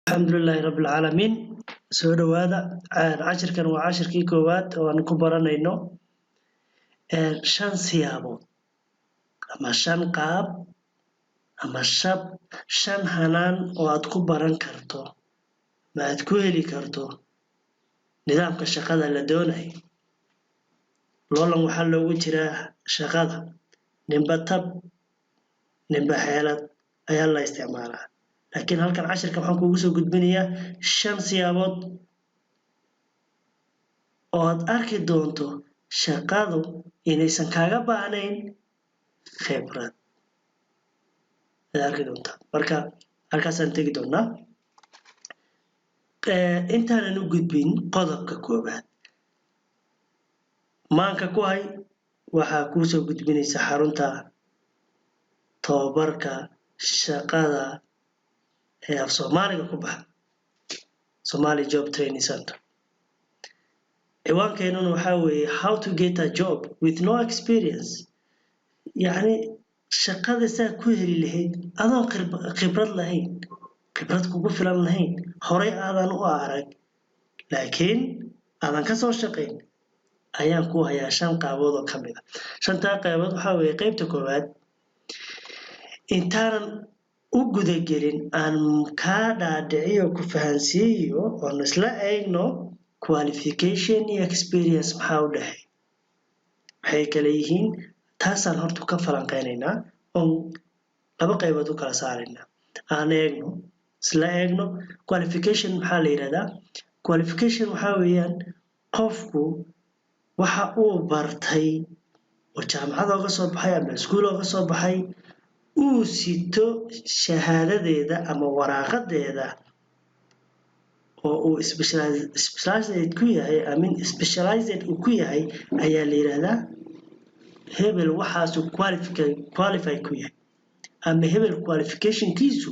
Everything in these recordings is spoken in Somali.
Alxamdulilaahi rabbil caalamiin. Soo dhowaada. Cashirkan waa cashirkii koowaad oo aan ku baranayno shan siyaabood ama shan qaab ama shan hanaan oo aad ku baran karto ama aad ku heli karto nidaamka shaqada la doonayo. Loolan waxaa loogu jiraa shaqada, ninba tab, ninba xeelad ayaa la isticmaalaa, laakiin halkan cashirka waxaan kuugu soo gudbinayaa shan siyaabood oo aad arki doonto shaqadu inaysan kaaga baahnayn khibrad ayaad arki doontaa. Marka halkaasaan tegi doonaa. Intaanan u gudbin qodobka koowaad, maanka ku hay, waxaa kuusoo gudbinaysa xarunta tababarka shaqada ee af Soomaaliga ku baxa, Somali Job Training Center. Ciwaankeenuna waxaa weeye "How to get a job with no experience", yacni shaqada saa ku heli lahayd adoon khibrad lahayn, khibrad kugu filan lahayn, horay aadan u arag, laakiin aadan kasoo shaqayn. Ayaan ku hayaa shan qaabood oo kamid a. Shantaa qaybood waxaa weeye, qaybta koowaad, intaanan u gudagelin aan kaa dhaadhiciyo, ku fahansiiyo, oon isla eegno qualification iyo experience maxaa u dhexeey, maxay kala yihiin. Taasaan horta ka falanqeynaynaa oon laba qaybood u kala saaraynaa. Aan eegno, isla eegno qualification maxaa la yidhahdaa. Qualification waxaa weeyaan qofku waxa uu bartay oo jaamacad ooga soo baxay ama iskuul ooga soo baxay, uu sito shahaadadeeda ama waraaqadeeda oo uu specialized ku yahay, I mean specialized uu ku yahay, ayaa la yidhaahdaa hebel waxaasuu qualify ku yahay ama hebel qualificationkiisu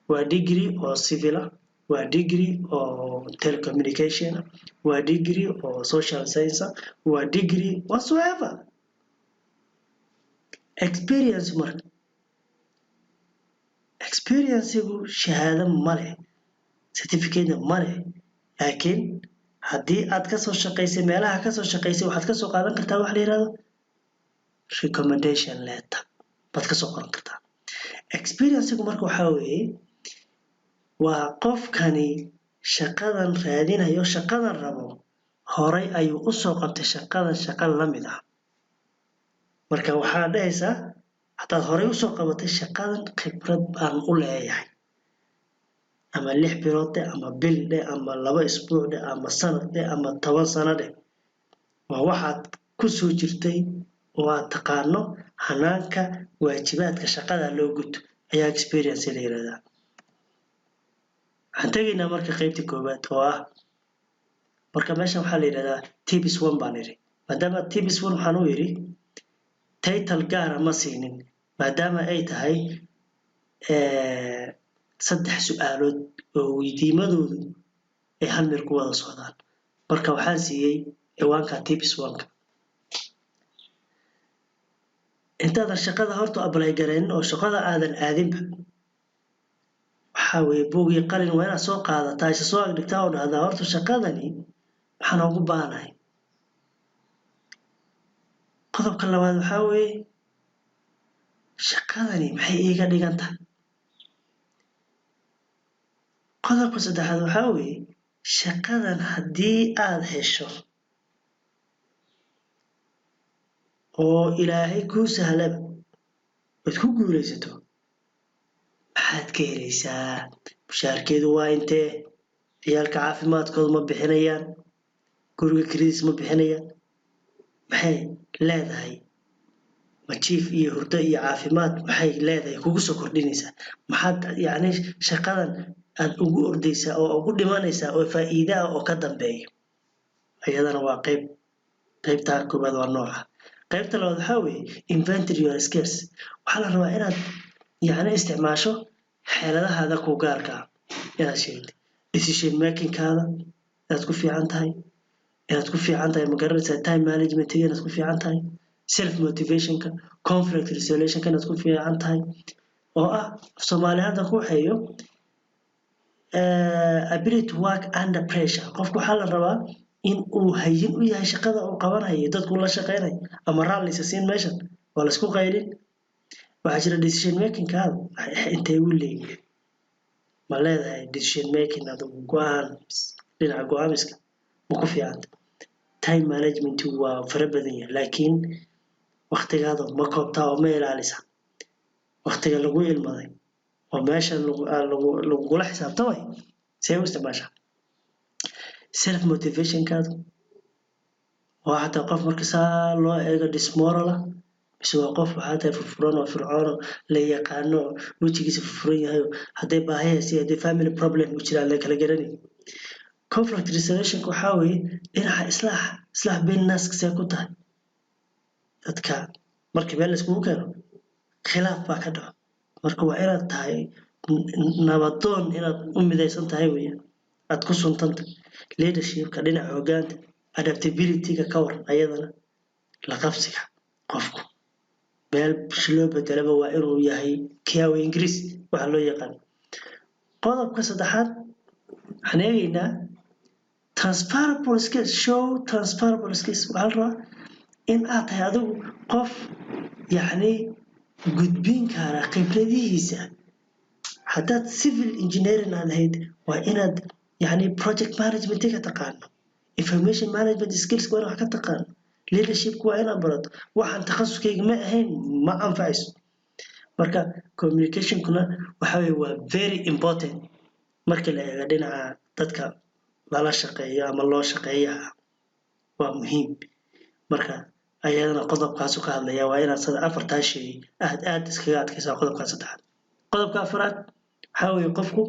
waa degree oo civil ah, waa degree oo telecommunication ah, waa degree oo social science ah, waa degree whatsoever. Experience marka, experiencegu shahaado ma leh, certificate ma leh, laakiin haddii aad kasoo shaqaysay meelaha kasoo shaqaysay, waxaad kasoo qaadan kartaa waxa la yihahdo recommendation letter baad kasoo qoran kartaa. Experiencegu marka waxaa weeye waa qofkani shaqadan raadinayo, shaqadan rabo, horay ayuu usoo qabtay shaqadan shaqa lamid ah. Marka waxaa dhahaysaa haddaad horay usoo qabatay shaqadan, khibrad baan u leeyahay, ama 6 bilood dheh, ama bil dheh, ama 2 isbuuc dheh, ama sanad dheh, ama 10 sano dheh, waa waxaad kusoo jirtay oo aad taqaano hanaanka waajibaadka shaqada loo guto ayaa experience la yirahdaa. Waxaan tegaynaa marka qaybta koowaad oo ah, marka meeshan waxaa la yidhahdaa tips one baan idhi. Maadaama tips one waxaan u yidhi, title gaara ma siinin, maadaama ay tahay saddex su-aalood oo weydiimadoodu ay hal meel ku wada socdaan. Marka waxaan siiyey ciwaanka tips one-ka. Intaadan shaqada horta apply garaynin oo shaqada aadan aadinba, waxaa weeye buugii qalin waa inaad soo qaadataa, isa soo agdhigtaa oo dhahdaa: horta shaqadani maxaan ugu baahanahay? Qodobka labaad waxaa weeye: shaqadani maxay iiga dhigan tahay? Qodobka saddexaad waxaa weeye: shaqadan haddii aad hesho oo Ilaahay kuu sahlaba ood ku guulaysato, maxaad ka helaysaa? Mushaarkeedu waa intee? Ciyaalka caafimaadkooda ma bixinayaan? Guriga kiradiis ma bixinayaan? Maxay leedahay? Ma jiif iyo hurdo iyo caafimaad maxay leedahay kugu soo kordhinaysaa? Maxaad yacni shaqadan aad ugu ordaysaa oo ugu dhimanaysaa oo faa'iide ah oo ka dambeeya? Iyadana waa qayb. Qaybtaa koowaad waa nooca. Qaybta labaad waxaa weeye inventory your skills. Waxaa la rabaa inaad yacni isticmaasho xeeladahaada ku gaarka ah, inaad sheegtay decision makingkaada inaad ku fiican tahay, inaad ku fiican tahay, ma garanaysaa, time managementiga inaad ku fiican tahay, self motivationka, conflict resolutionka inaad ku fiican tahay. Oo ah Soomaali hadda ku waxeeyo ability to work under pressure. Qofku waxaa la rabaa in uu hayin u yahay shaqada uu qabanayo, dadku la shaqeynayo, ama raalli isa siin meeshan waa laisku qaylin. Waxaa jira decision makingkaada intay u leeyihiin. Ma leedahay decision making adigu? Go-aan, dhinaca go-aamiska ma ku fiicanta? Time management waa fara badan yahay, laakiin waqtigaada ma koobtaa oo ma ilaalisa waqtiga lagu ilmaday oo meesha lagugula xisaabtamay? See u isticmaashaa? Self motivationkaadu waa xataa qof marka saa loo eego dismoral ah, mise waa qof waxaa tahay furfuran oo fircoon oo la yaqaano oo wejigiisa furfuran yahay, oo hadday baahi haysa, hadday family problem u jiraan, la kala garanay? Conflict resolutionka waxaa weeye dhinaca islaax bayn naaska. See ku tahay dadka markii meel laiskugu keeno khilaaf baa ka dhaco? Marka waa inaad tahay nabadoon, inaad u midaysan tahay weeyaan, aad ku suntanta. Leadershipka, dhinaca hoggaanta, adaptability-ga ka waran ayadana? La qabsiga qofku meel loo bedelaba waa inuu yahay kiawe, Ingiriis waxa loo yaqaan. Qodobka saddexaad waxaan eegaynaa transferable skills. Show transferable skills. Waxaa la rabaa in aad tahay adigu qof yacni gudbin kara khibradihiisa. Haddaad civil engineering aad ahayd, waa inaad yacni project management ka taqaano, information management skills waa inaad wax ka taqaano, leadershipka waa inaad barato. Waxaan takhasuskayga ma ahayn ma anfacayso. Marka communicationkuna waxa weye waa very important marka la eego dhinaca dadka lala shaqeeyo ama loo shaqeeyaha, waa muhiim. Marka ayadana qodobkaasu ka hadlaya waa inaad sada afartaa shay aad aad iskaga adkaysaa. Qodobkaa saddexaad. Qodobka afraad waxaa weeye qofku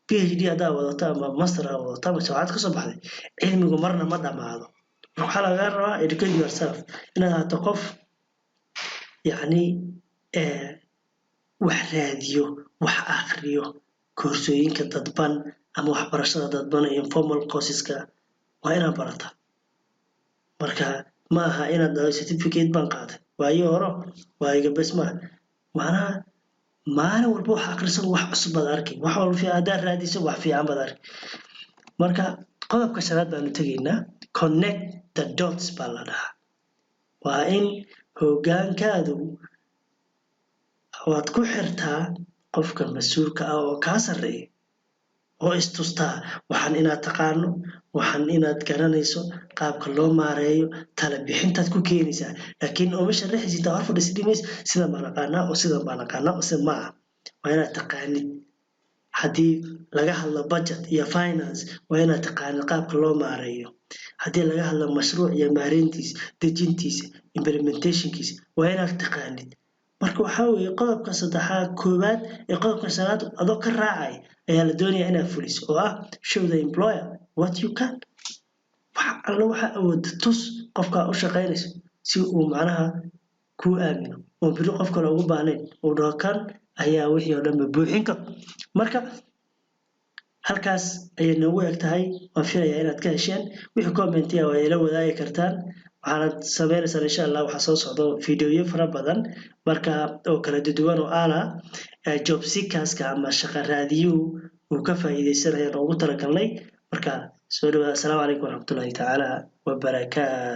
PhD haddaa wadato ama master aa wadato ama jaamacad kasoo baxday, cilmigu marna ma dhamaado. Waxaa lagaa rabaa educate yourself, inaad ahaato qof yacni wax raadiyo, wax akhriyo, koorsooyinka dadban ama waxbarashada dadban ee informal courseska waa inaad barataa. Marka ma aha inaad dhahdo certificate baan qaatay waayo horo waa iga bes, maaha. Macnaha maalin walba wax akhriso, wax cusub baad arkay, wax walba haddaad raadiso wax fiican baad arkay. Marka qodobka shanaad baanu tegaynaa. Connect the dots baa la dhahaa. Waa in hoggaankaadu waad ku xirtaa qofka mas-uulka ah oo kaa sarreeya, oo istustaa waxaan inaad taqaano, waxaan inaad garanayso qaabka loo maareeyo, tala bixintaad ku keenaysaa. Laakiin ooma sharaxaysid, intaa hor fadhiisi dhimays sidan baan aqaanaa oo sidan baan aqaanaa oo sida ma aha. Waa inaad taqaanid. Haddii laga hadlo budget iyo finance, waa inaad taqaanid qaabka loo maareeyo. Haddii laga hadlo mashruuc iyo maareyntiisa, dejintiisa, implementationkiisa, waa inaad taqaanid. Marka waxaa weeye qodobka saddexaad, koowaad ee qodobka shanaad adoo ka raacay ayaa la doonayaa inaad fuliso, oo ah show the employer what you can. Wax alla waxaa awooda tus qofkaa u shaqaynayso si uu macnaha kuu aamino oo biri qof kale ugu baahnayn, uu dhaho kan ayaa wixii oo dhanba buuxin karo. Marka halkaas ayay noogu eg tahay. Waan filayaa inaad ka hesheen. Wixii commentiya waa ila wadaagi kartaan. Waxaanad sameynaysaan, insha Allah, waxaa soo socdo videoyo fara badan marka oo kala duwan oo ala job seekerska ama shaqa raadiyuhu uu ka faa'iideysanayo noogu talagalnay. Marka soo dhawaada. Asalaamu calaykum waraxmatullahi tacaala wabarakaatu.